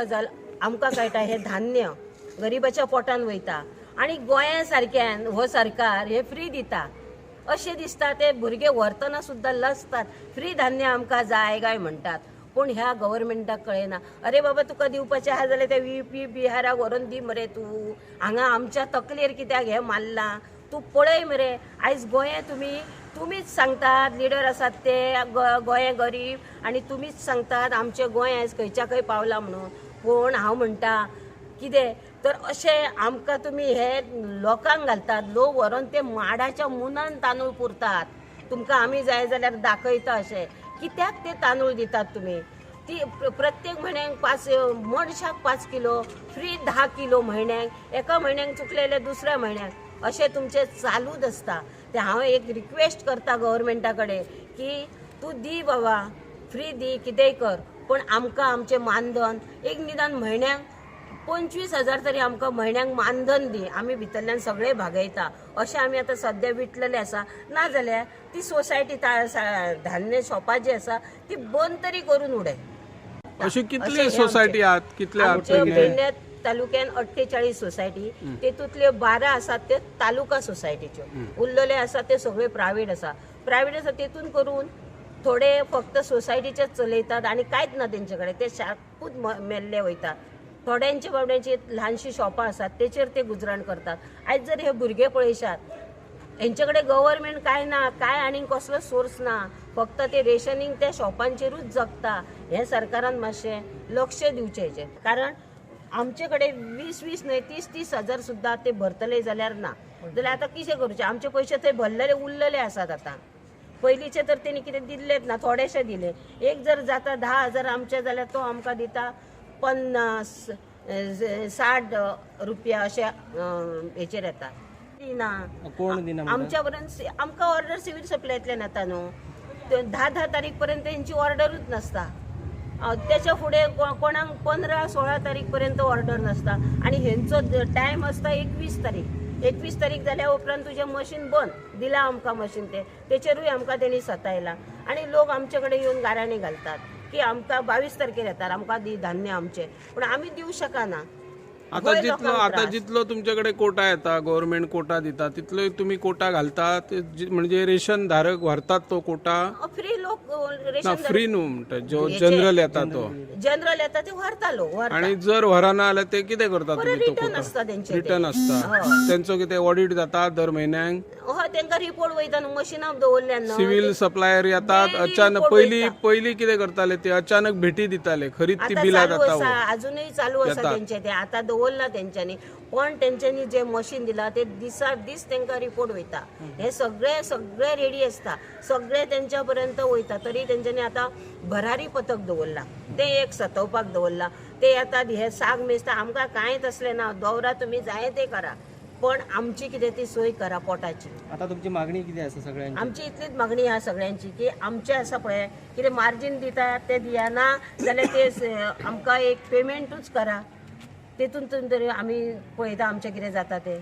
गजाल आमकां कळटा, हें धान्य गरिबाच्या पोटान वयता आनी गोंया सारक्यान हो सरकार हे फ्री दिता अशें दिसता. ते भुरगे व्हरतना सुद्दां लजतात, फ्री धान्य आमकां जाय काय म्हणटात. पूण ह्या गव्हर्मेंटाक कळना. अरे बाबा, तुका दिवपाचें आहा जाल्यार ते यूपी बिहाराक व्हरोन दी मरे तूं, हांगा आमच्या तकलेर कित्याक हें मारलां तूं पळय मरे. आयज गोंय तुमीच सांगतात लिडर आसात ते गोंय गरीब आनी तुमीच सांगतात आमचें गोंय आयज खंयच्या खंय पावलां म्हणून. पूण हांव म्हणटा कितें तर अशें आमकां तुमी हे लोकांक घालतात, लोक व्हरोन ते माडाच्या मुनान तांदूळ पुरतात. तुमकां आमी जाय जाल्यार दाखयता अशें कित्याक ते तांदूळ दितात तुमी. ती प्रत्येक म्हयन्याक 5 मनशाक 5 किलो फ्री, 10 किलो म्हयन्याक, एका म्हयन्याक चुकलेले दुसऱ्या म्हयन्याक, अशें तुमचें चालूच आसता. ते हांव एक रिक्वेस्ट करता गव्हर्मेंटा कडेन की तूं दी बाबा फ्री दी, कितेंय कर, पूण आमकां आमचें मानधन एक निदान म्हयन्याक 25,000 तरी आमकां म्हयन्याक मानधन दी, आमी भितरल्यान सगळे भागयता अशें आमी आतां सद्या विटलेलें आसा. नाजाल्यार ती सोसायटी धान्य शॉपां जी आसा ती बंद तरी करून उडय. अशी कितली सोसायटी आहात, कितले आहात? आमच्या पेडण्या तालुक्यान 48 सोसायटी, तेतूंतल्यो 12 आसात ते तालुका सोसायटीच्यो, उरलेले आसा ते सगळे प्रायवेट आसा. प्रायवेट आसा तेतून करून थोडे फक्त सोसायटीचेच चलयतात आनी कांयच ना तेंचे कडेन, ते सारकूच मेल्ले वयतात. थोड्यांचे बाबड्यांची ल्हानशी शॉपां आसात तेचेर ते गुजराण करतात. आयज जर हे भुरगे पळयशात हेंचे कडेन गव्हर्मेंट कांय ना, कांय आनीक कसलो सोर्स ना, फक्त ते रेशनिंग त्या शॉपांचेरूच जगता. हें सरकारान मातशें लक्ष दिवचें हेचेर, कारण आमचे कडेन 20-20 न्हय 30-30 हजार सुद्दां ते भरतले जाल्यार ना. जाल्यार आतां कितें करूचें? आमचे पयशे थंय भरलेले उरलेले आसात. आतां पयलींचे तर तेणी कितें दिल्लेच ना, थोडेशे दिले. एक जर जाता 10,000 आमचे जाल्यार तो आमकां दिता 50-60 रुपया अशे हेचेर येता. दिना कोण दिना? आमच्या पर्यंत आमकां ऑर्डर सिवील सप्लायतल्यान येता न्हू, 10-10 तारीख पर्यंत तेंची ऑर्डरूच नासता. त्याच्या फुडें कोणाक 15-16 तारीख पर्यंत ऑर्डर नासता. आनी हेंचो टायम आसता 21 तारीख. 21 तारीख जाल्या उपरांत तुजें मशीन बंद दिलां आमकां मशीन, ते तेचेरूय आमकां तेणी सतायला. आनी लोक आमचे कडेन येवन गाराणी घालतात की आमकां 22 तारखेर येतात, आमकां दी धान्य आमचें, पूण आमी दिवं शकना. आता जितलो आता जितलो तुमचे कडेन कोटा येता, गव्हर्मेंट कोटा दिता, तितलो तुमी कोटा घालतात, म्हणजे रेशन धारक व्हरतात तो कोटा फ्री लोक ना फ्री न्हू म्हणटा, जो जनरल येता तो जनरल येता ते व्हरता लोक. आणि जर व्हरना जाल्यार ते कितें करता तुमी? तो रिटर्न आसता तेंचे, रिटर्न आसता तेंचो. कितें ऑडिट जाता दर म्हयन्याक? हय, तेंका रिपोर्ट वयता न्हू, मशिनां दवरल्या न्हू. सिव्हिल सप्लायर येतात अचानक. पयली पयली कितें करताले ते, अचानक भेटी दिताले, खरीच ती बिलां जाता. अजूनय चालू आसा तेंचे ते, आतां दवरला तेंच्यांनी, पण तेंच्यांनी जे मशीन दिला ते दिसा दीस तेंकां रिपोर्ट वयता. हे सगळे सगळे रेडी आसता, सगळे तेंच्या पर्यंत वयता. तरी तेंच्यांनी आतां भरारी पथक दवरला, ते एक सतोवपाक दवरला. ते येतात हे साग मेजता, आमकां कांय तसलें ना, दवरा तुमी जाय ते करा, पण आमची कितें ती सोय करा पोटाची. आता तुमची मागणी कितें आसा सगळ्यांची? आमची इतलीच मागणी आहा सगळ्यांची की आमचें आसा पळय कितें मार्जीन दिता ते दियाना जाल्यार ते आमकां एक पेमेंटूच करा, तेतून तरी आमी पळयता आमचें कितें जाता तें.